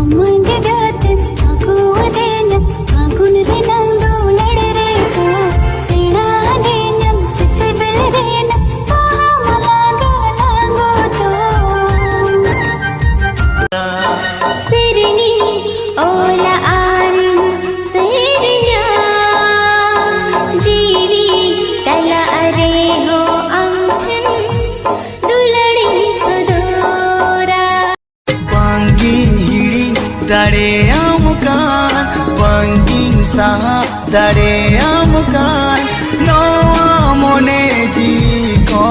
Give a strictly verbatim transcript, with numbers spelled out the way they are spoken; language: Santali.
ᱟᱢᱟᱜ ᱜᱮ ᱜᱟᱛᱮᱢ ᱟᱹᱜᱩᱣᱟᱫᱤᱧᱟ ᱯᱷᱟᱹᱜᱩᱱ ᱨᱮᱱᱟᱝ ᱫᱩᱞᱟᱹᱲ ᱨᱮᱫᱚ᱾ ᱥᱮᱬᱟ ᱟᱹᱫᱤᱧᱟᱢ ᱥᱤᱯᱤᱵᱤᱞ ᱨᱮᱱᱟᱜ ᱵᱟᱦᱟ ᱢᱟᱞᱟ ᱜᱟᱞᱟᱝ ᱫᱚ᱾ ᱥᱮᱨᱮᱧᱤᱧ ᱚᱞᱟ ᱟᱨᱤᱧ ᱥᱮᱨᱮᱧᱟ, ᱡᱤᱣᱤ ᱪᱟᱞᱟᱜ ᱨᱮᱦᱚᱸ ᱟᱢ ᱴᱷᱮᱱ ᱫᱩᱞᱟᱹᱲᱤᱧ ᱥᱚᱫᱚᱨᱟ᱾ ᱵᱟᱝᱜᱤᱧ ᱦᱤᱲᱤᱧ ᱫᱟᱲᱮᱭᱟᱢ ᱠᱟᱱ, ᱵᱟᱝᱜᱤᱧ ᱥᱟᱦᱟ ᱫᱟᱲᱮᱭᱟᱢ ᱠᱟᱱ, ᱱᱚᱣᱟ ᱢᱚᱱᱮ ᱡᱤᱣᱤ ᱠᱚ